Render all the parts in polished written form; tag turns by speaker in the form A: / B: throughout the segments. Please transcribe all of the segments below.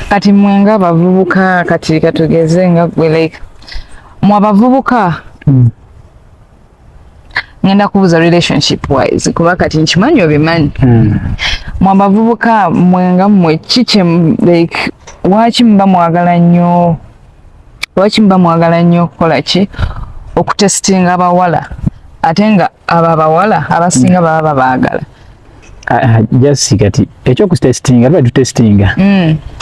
A: Kati mwe nga abavubuka, kati katugeze nga gwe, like mwe abavubuka, ngenda kubuuza relationship wise, kuba kati nkimanyi obimanyi. Mwe abavubuka, mwe nga mmwe, kiki, like lwaki muba mwagala nnyo, lwaki muba mwagala nnyo okukola ki, okutestinga abawala, ate nga abo abawala abasinga baba babaagala?
B: Ah, ah, just kati ekyokutestinga, tuba tutestinga.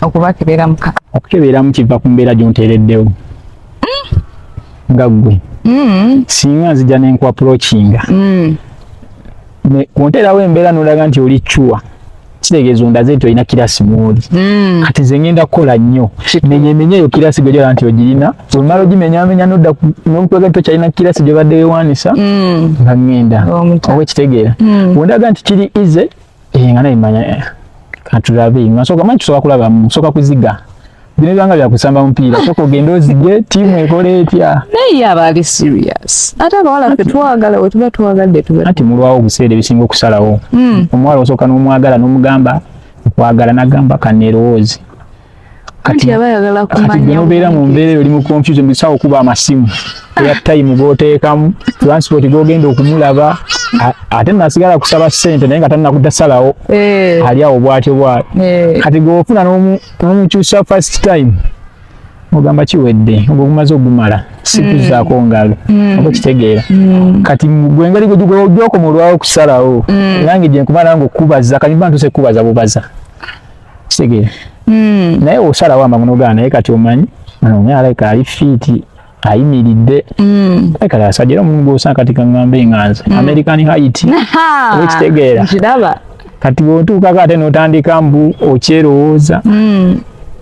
A: Okubakebera muka.
B: Okukebeeramu kiva ku mbeera gyonteereddewo nga ggwe. Singa nzija nenku approachinga, kwonteerawo embeera nolaga nti oli ccuwa, kitegeeza ondaze nti olina class mwoli. Kati nze ngenda kukola nnyo menyemenye eyo class gwe gyolaba nti ogirina. Bwemala ogimenyamenya, nodda nokulaga nti tokyalina class gyobadde weewaanisa, nga ŋŋenda.
A: Omuta.
B: Oba ekitegeera, bwendaga nti kiri easy, nga naye manya, katulabe. Nga nsooka manyi tusobola kulaba, nsooka kuziga bino ebibanga byakusamba mupiira, sooka ogende ozige ttiimu ekola etya.
A: Naye ye aba ali serious, ate abawala ffe twagala, we tuba twagadde tuba
B: Anti mulwawo obuseera ebisinga okusalawo. Omuwala osooka n'omwagala, n'omugamba nkwagala, nagamba kaneerowooze.
A: Anti aba ayagala
B: Kati gwe
A: kumanya.
B: nobeera mu mbeera eyo, oli mu confusion, bisawo okuba amasimu, airtime g'oteekamu, transport g'ogenda okumulaba, ate nasigala kusaba ssente, naye nga tannakudasalawo. Ali awo bwatyo bwatyo. Kati gw'ofuna n'omukyusa first time, ogamba kiwedde, ogwo gumaze ogumala, sikuzaako ngalo, oba kitegeera. Kati gwe engeri gyokoma olwawo okusalawo, nange gye nkuba nange okukubaza, kati mba ntuse kukubaza bubaza, kitegeera. Naye osalawo amangu nogaa, naye kati omanyi naye alabika ali fit, ayimiridde. Naye kati asajja era omulimu gwosanga, kati kaŋŋambe nga nze American height, oba ekitegeera.
A: Nkiraba.
B: Kati bw'otuukako ate n'otandika mbu okyerowooza,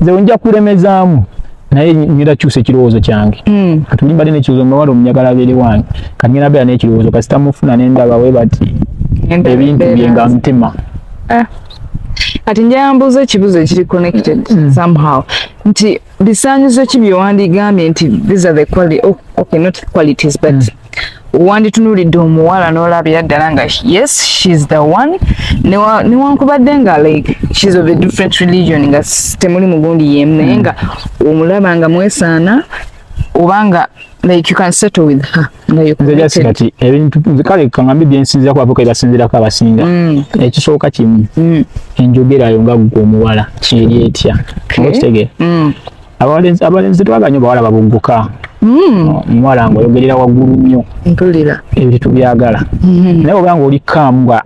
B: nze nja kulemezaamu, naye ngenda kyusa ekirowoozo kyange. Kati oli mbadde n'ekirowoozo mawala omunyagala abeere wange, kati ngenda beera n'ekirowoozo kasita mufuna nendaba we bati ebintu bye nga ntema.
A: Eh. Kati njambuza ekibuzo ekiri connected somehow, nti bisaanyizo ki byewandigambye nti these are the quali oh, okay, not qualities, but wanditunuulidde omuwala n'olabira ddala nga yes, she's the one, newankubadde nga like she's of a different religion, nga temuli mugundi yemu, naye nga omulaba nga mwesaana, oba nga like you can settle with her, nga you're
B: Nze just
A: committed.
B: Kati ebintu nze kale kaŋŋambe byensinzirako, abavubuka byebasinzirako abasinga, ekisooka kimu, enjogerayo nga ggwe omuwala eri etya, oba okitegeera. Abalenzi tetwagala nnyo bawala babugguka. Omuwala ng'oyogerera waggulu nnyo,
A: Mpulira.
B: Ebyo tetubyagala. Naye oba nga oli kaamu nga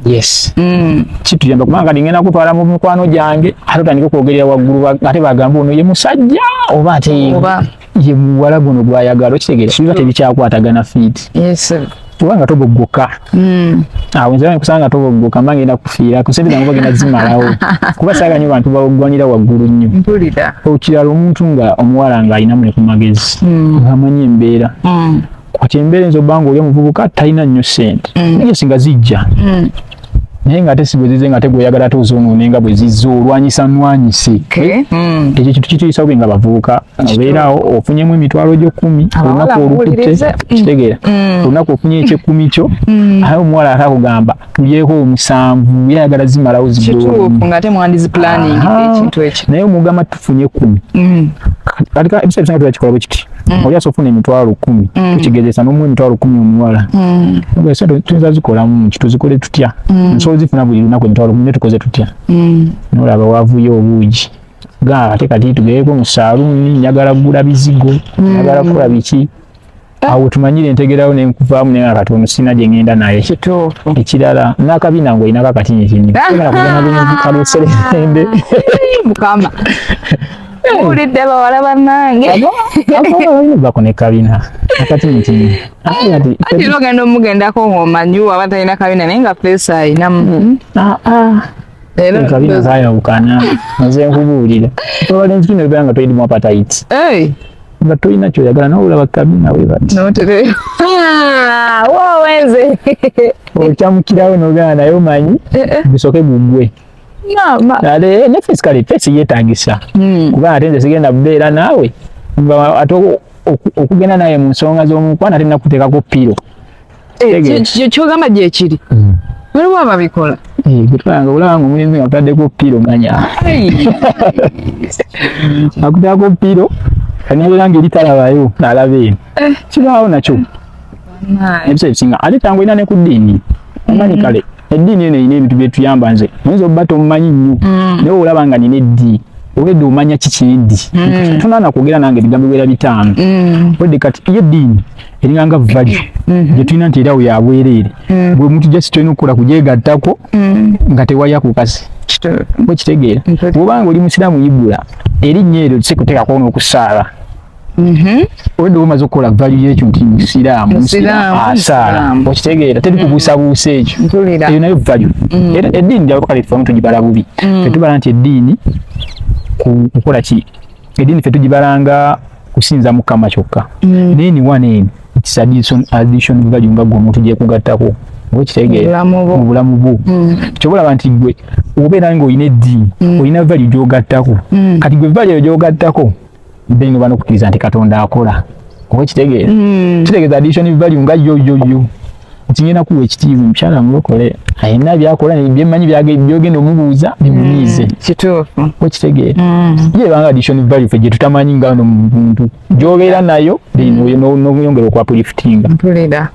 B: yes, kituyamba, kubanga kati ngenda kutwala mu mikwano gyange, ate otandike okwogerera waggulu, ate bagambe ono ye musajja oba ate ye muwala guno gwayagala, okitegeera, biba tebikyakwatagana fit. Kubanga toboggoka. Awo nze kusanga toboggoka, mba ngenda kufiira ku sente zange, bagenda zimalawo, kuba saagala nnyo bantu bagwanira waggulu nnyo.
A: Mpulira.
B: Okirala, omuntu nga omuwala nga alinamu ne ku magezi, ng'amanyi embeera. Kati embeera enzo, obanga oli omuvubuka talina nnyo ssente, naye singa zijja, naye nga ate si bwe zize nga ate gweoyagala, ate ozonoone nga bwe zizze, olwanyisa nwanyise.
A: Okay.
B: Ekyo kintu kituyisa bubi nga bavubuka. Obeeraawo ofunyemu emitwalo gyo 10,
A: Abawala
B: olunaku olukutte,
A: muwulirize.
B: Kitegeera, olunaku ofunye ekyekumi kyo, aye omuwala ate akugamba tulyeko omusanvu, yayagala zimalawo.
A: Kituufu, nga ate mwandiziplaninga ekintu ekyo.
B: Naye omugamba tufunye 10. Kati ebiseera ebisinga tubakikola bwe kiti, oli asobola ofuna emitwalo 10, tukigezesa n'omuwa emitwalo 10 omuwala. Ogamba, "Sente tuyinza zikolamu ki? Tuzikole tutya? Nsobola zifuna buli lunaku emitwalo 10, naye tukoze tutya?" Nolaba wavuyo obuugi ga ate kati tugereko mu saaluuni, njagala kugula bizigo, njagala kukola biki. Awo tumanyire entegerawo nenkuvaamu, naye nga kati ono sina gye ngenda naye. Ekirala, n'akabina ng'olinako akatinitini, ogenda kugenda kaluserende.
A: Mukama, muwulidde bawala bannange?
B: Bako ne kabina akatinitini.
A: Ati era ogenda omugendako ng'omanyi waba talina kabina, naye nga face ayinamu. Era
B: Kabina kayawukana, nze nkubuulira, abalenzi tulina ebeera nga toyirimu appetite, nga tolina kyoyagala, nawe olaba kabina we bati.
A: Notere wowenze.
B: Okyamukirawo nogana, naye omanyi gusoke gugwe. Ate ne face, kale face yeetagisa, kuba ate nze sigenda kubeera naawe nga ate okugenda naye mu nsonga z'omukwano ate nakuteekako pillow.
A: Kyogamba gyekiri, waliwo ababikola.
B: Eh, gwe olaba nga omulenzi nga akutaddeko pillow, manya akutaddeko pillow kanabeera nga eri talabayo nalaba eno. Kibaawo nakyo ebiseera ebisinga, ate kyangu olina ne ku ddiini omanyi. Kale eddiini eno erina ebintu byetuyamba. Nze oyinza obba tomumanyi nnyo, naye olaba nga nina eddiini, obwedde omanya kikindi tonaana kwogera nange ebigambo biwera 5. Wedde kati ye eddiini eringa nga value gye tulina nti erawo yabwereere, bwe muntu just tolina okukola kugyegattako nga tewali akukasi bwekitegeera. Bwobanga oli musiraamu, yigula erinnya eryo sikuteekako n'okusaala. Obwedde omaze okukola value yekyo nti musiraamu, asaala, okitegeera, teri kubuusabuusa ekyo. Eyo nayo value. Era eddiini gyabakale ffe tugibala bubi. Tetubala nti eddiini kukola ki. Eddiini ffe tugibalanga kusinza Mukama kyokka, naye ni one eni it's addition value nga gwe omuntu gyekugattako, okitegeera, mu bulamu bwo. Kyobalaba nti gwe obeera nga olina eddiini, olina value gy'ogattako. Kati gwe value eyo gy'ogattako, then oba n'okukkiriza nti Katonda akola, oba okitegeera, kitegeeza addition value nga yo yo yo nti ngenda kuwa ekitiibwa omukyala mulokole alina byakola byemmanyi byogenda omubuuza bimunyiize.
A: Kituufu.
B: Okitegeera, ye ebanga addition value ffe gye tutamanyi nga no muntu gy'obeera nayo, then noyongera okwa-upliftinga.
A: Mpulira.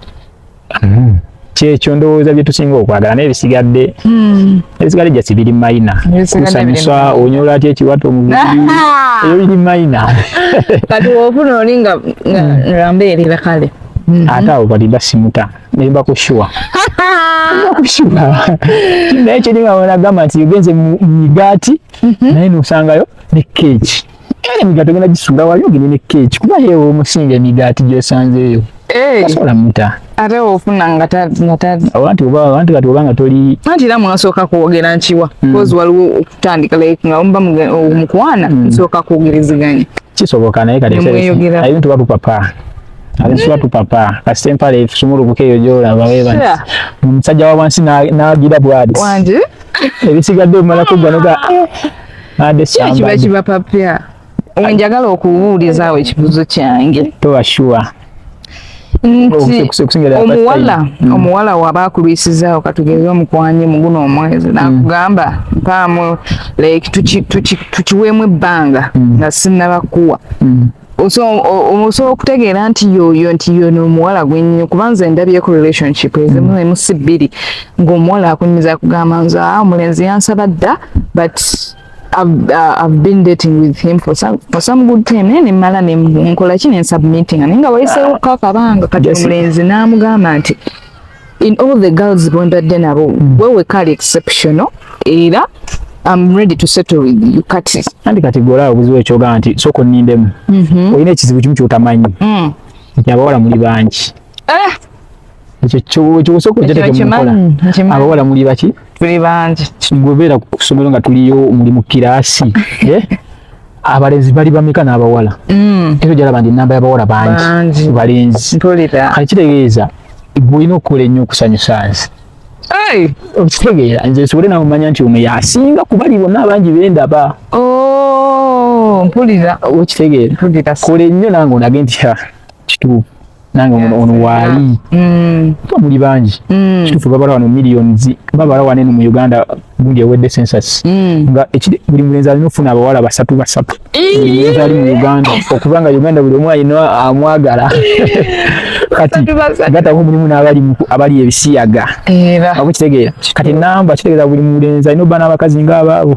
B: Kyekyo ndowooza bye tusinga okwagala, naye ebisigadde just biri minor. Kusanyusa, onyola atya ekiwato mu mubiri, ebyo biri minor.
A: Kati woofuna oli nga nga mbeerera kale.
B: Ate awo kati basimuta nemba kushuwa kushuwa, naye kiri nga wanagamba nti ogenze mu migaati, naye nosangayo ne keeki, era emigaati ogenda gisuula wali ogende ne keeki, kuba yewe omusinga emigaati gyosanzeeyo tasobola muta.
A: Ate ofuna nga
B: anti oba anti kati obanga toli
A: anti era mwasooka kwogera nkiwa, because waliwo okutandika like nga muba mukwana, nsooka kwogerezeganya.
B: Kisoboka, naye kati
A: Nemweyogera.
B: Tuba tupapa, ate tuba tupapa kasita empale esumulukuka eyo gyolaba weba nti omusajja wa wansi n'agira bwati.
A: Wanje.
B: Ebisigadde omala kuggwa noga ade.
A: Ki kiba kibapapya? Wenjagala okubuulizaawo ekibuuzo kyange.
B: Toba sure.
A: Nti
B: Okusingira first
A: omuwala
B: time.
A: Omuwala waba akulwisizaawo, katugeze omukwanye mu guno omwezi, nakugamba mpaamu like tukiweemu ebbanga nga sinnaba kuwa, osobola okutegeera nti yoyo nti yono omuwala gwennyini? Kuba nze ndabyeko relationship ezimu, emu si bbiri, ng'omuwala akunyumiza akugamba nze, "Ah, omulenzi yansaba dda, but I've been dating with him for some good time, naye nemmala nkola ki nensubmittinga, naye nga wayiseewo kakabanga kati omulenzi n'amugamba nti in all the girls bwembadde nabo, wewe kali exceptional, era I'm ready to settle with you." Kati
B: Anti kati gwe obuzibu ekyogamba nti sooka onnindemu, olina ekizibu kimu kyotamanyi, nti abawala muli bangi. Ekyo ekyo osooka okiteeke mu nkola.
A: Nkimanyi.
B: Abawala muli baki?
A: Tuli bangi.
B: Gwebeera ku ssomero nga tuliyo muli mu kiraasi, eh? Abalenzi bali bameka n'abawala? Era ojalaba nti enamba y'abawala bangi
A: Bangi.
B: ku balenzi.
A: Mpulira.
B: Kati kitegeeza gwe olina okukola ennyo okusanyusa nze.
A: Hey!
B: Okitegeera, nze nsobole nawe omanya nti ono yasinga ku bali bonna abangi bendaba.
A: Oh, mpulira.
B: Okitegeera?
A: Mpulira.
B: Kola ennyo nange onage nti ha, kituufu nange ono waali, kuba muli bangi. Kituufu babala wano millions, babala wano eno mu Uganda gundi ewedde census, nga buli mulenzi alina okufuna abawala basatu basatu, buli mulenzi ali mu Uganda, okubanga Uganda buli omu alina amwagala. Kati
A: Basatu, basatu.
B: Gatako mulimu n'abali abali ebisiyaga.
A: Era.
B: Aba kitegeera kati namba kitegeeza buli mulenzi alina obba n'abakazi ng'abaabo.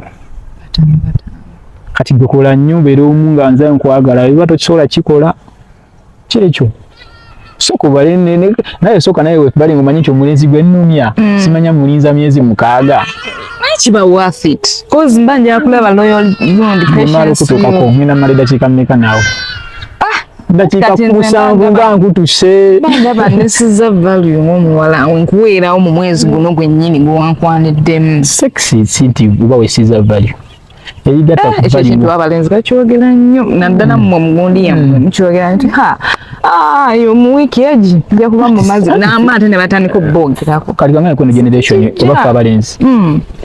B: Kati gwe kola nnyo mbeera omu nga nze nkwagala, eba tokisobola kikola kyekyo sooka obale naye sooka naye webali ng'omanyi nti omulenzi gwe nnumya simanya mulinza myezi 6.
A: Naye kiba worth it, cause mba njala kulaba loyal gundi
B: Nimala
A: patience.
B: okutuukako ngenda mala eddakiika mmeka naawe? Dakiika
A: Kati nze
B: 7 nga nkutuse.
A: Ndaba nesiza value ng'omuwala nkuweerawo mu mwezi guno gwennyini gwewankwaniddemu.
B: Sex si nti oba wesiza value erigatta ku
A: Ekyo
B: value.
A: Ekintu abalenzi bakyogera nnyo, naddala mmwe mugundi yammwe mukyogera nti ha, ah, yo mu wiiki egi nja kuba mu mazzi n'ama, ate ne batandika okuboogerako.
B: Kati kangaye kweno generation
A: Kijja.
B: oba ffe abalenzi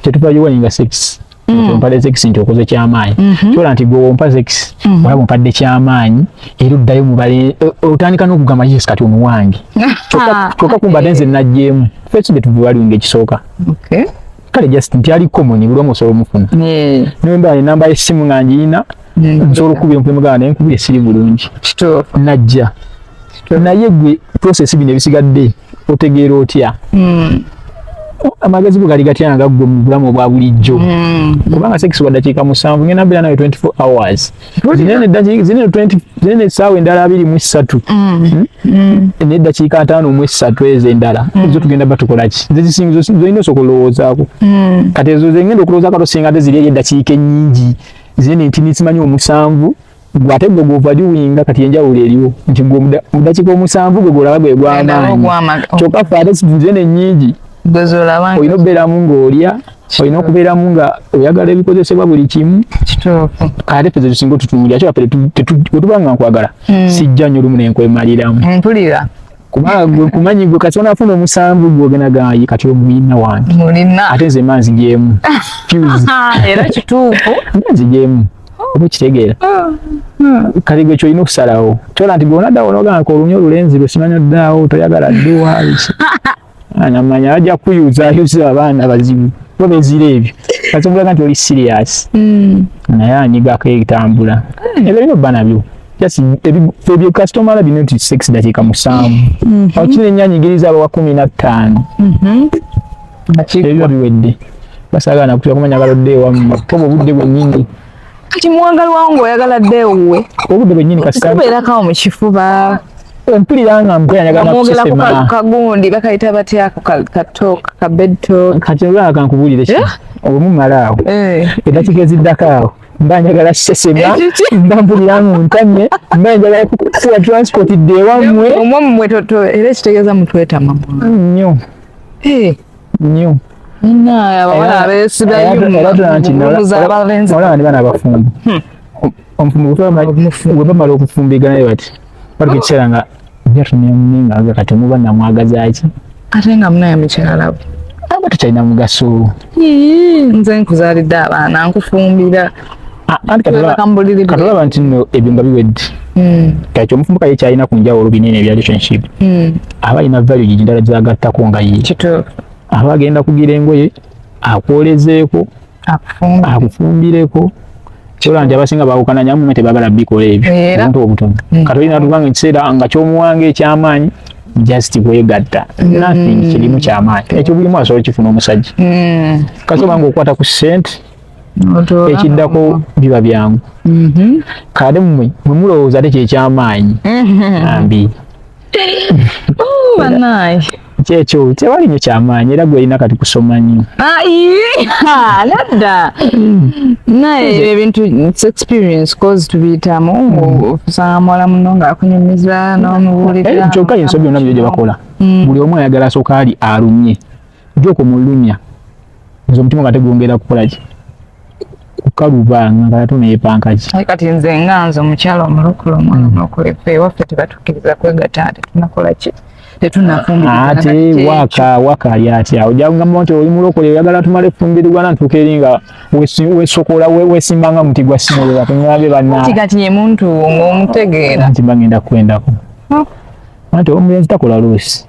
B: tetuvaluinga sex. Nti ompadde sex nti okoze kyamaanyi, kyola nti gwe wompa sex olaba ompadde kyamaanyi, era oddayo mubale otandika n'okugamba, "Yes, kati ono wange." Kyokka kumbadde nze najjeemu. Ffe si betuvaluinga ekisooka. Kale just nti ali common, buli omu osobola omufuna. Nemba enamba y'essimu nga ngiyina, nsobola okukubira omuntu muganda naye nkubira esiri bulungi. Najja naye gwe process bino ebisigadde otegeera otya? Amagezi go gali gatya nga ggwe mu bulamu obwa bulijjo? Kubanga sex wa dakiika 7, ngenda mbeera nawe 24 hours, zinene zinene 20, zinene essaawa endala 23 neddakiika 53 ezo endala ezo tugenda batukola ki? Nze zisinga zolina osooka olowoozaako. Kati ezo zengenda okulowoozaako tosinga, ate ziri eri eddakiika ennyingi zinene nti nisimanyi 7, gwe ate gwe gwovaluwinga. Kati enjawulo eriwo nti gwe mu dakiika 7 gwe gwolaba gwe gw'amaanyi, kyokka ffe ate zinene ennyingi olina okubeeramu ng'olya, olina okubeeramu nga oyagala ebikozesebwa buli kimu. Ate ffe zetusinga otutunulira kyo ffe bwe tuba nga nkwagala, sijja nnyo olumu nenkwemaliramu.
A: Mpulira.
B: Kubanga gwe nkumanyi gwe kati onaafuna 7 gwogenda gayi kati omuyina wange.
A: Mulina.
B: Ate nze mba nzigyemu fuse.
A: Era kituufu.
B: Mba nzigyemu, oba okitegeera? Kati gwe kyolina okusalawo kyola nti gwe onaddawo nogamba nti olumye olulenzi lwe simanyi oddaawo toyagala dduwa biki. Anamanya ajja kuyuzaayuza abaana bazibu bo bezira ebyo, kati omulaga nti oli serious naye anyigako etambula ebyo olina obba nabyo. Just ebyo kasitoma bino nti sex dakiika 7, awo kino ennyanyigiriza abawa 15, ebyo biba biwedde, basaagala nakutula kumanya galodde ewammwe oba obudde bwennyini.
A: Kati mwagalwawo ng'oyagala dde ewuwe.
B: Obudde bwennyini kasita
A: kubeerakawo mu kifuba.
B: Mpulira nga mpulira njagala
A: Omwogerako.
B: nakusesema.
A: Kagundi bakayita batya ako ka talk, ka bed talk?
B: Kati olaba kankubuulire kino, obwemumala awo, eddakiika eziddako awo mba njagala sesema.
A: Ekiki?
B: Mba mpulira nga ntamye, mba njagala kukuwa transport dde ewammwe.
A: Omwo mmwe era ekitegeeza mutwetama.
B: Nnyo. Nnyo.
A: Naye abawala abeesibayo
B: Era tula nti
A: mu abalenzi.
B: Olaba ndi bana abafumbo, omufumbo bwe bamala okufumbiganayo bati batuka ekiseera nga njatumya munne nga aga kati omuba namwagazaaki?
A: Ate nga munaye mukyala we.
B: Aba tekyalina mugaso.
A: Nze nkuzaalidde abaana, nkufumbira.
B: Ah, anti
A: Twebaka mu buliri bwe.
B: katolaba nti nno ebyo nga biwedde. Kati omufumbo kaye kyalina ku njawulo binene ebya relationship, aba alina value gigi ndala zagattako nga ye. Aba agenda kugira engoye akwolezeeko,
A: Akufumba.
B: Akufumbireko. Kyola nti abasinga bawukana nyamume tebagala bikola ebyo.
A: Era.
B: Obuntu obutono. Kati olina tubanga ekiseera nga kyomuwanga ekyamaanyi just kwegatta, nothing kirimu kyamaanyi ekyo, bulimu asobola okifuna omusajja. Kasi obanga okwata ku ssente, ekiddako biba byangu. Kale mmwe mwe mulowooza ate kyekyamaanyi ambi.
A: Banaye.
B: Kyekyo tewali nnyo kyamaanyi, era gwe olina kati kusoma nnyo.
A: Nedda, naye ebintu it's experience, cause tubiyitamu, osanga muwala muno ng'akunyumiza n'omubuulira.
B: Eh, kyokka ensobi byonna byo gye bakola, buli omu ayagala asooka ali alumye joko mulumya, nze omutima nga tegwongera kukola ki, kukaluba nga ate neyepanka ki.
A: Aye kati nze nga nze omukyala omulokole, omwana omulokole, ffe ewaffe tebatukkiriza kwegatta tetunakola ki, tetunafumbirigana.
B: Ate waka waka ali atya? Ojja nti oli mulokole, oyagala tumale fumbirigana, ntuuka eri nga wesokola wesimbanga muti gwa simulira tuŋŋambye banna.
A: Kati ye muntu ng'omutegeera.
B: Nti bagenda kwendako, anti omulenzi takola luusi.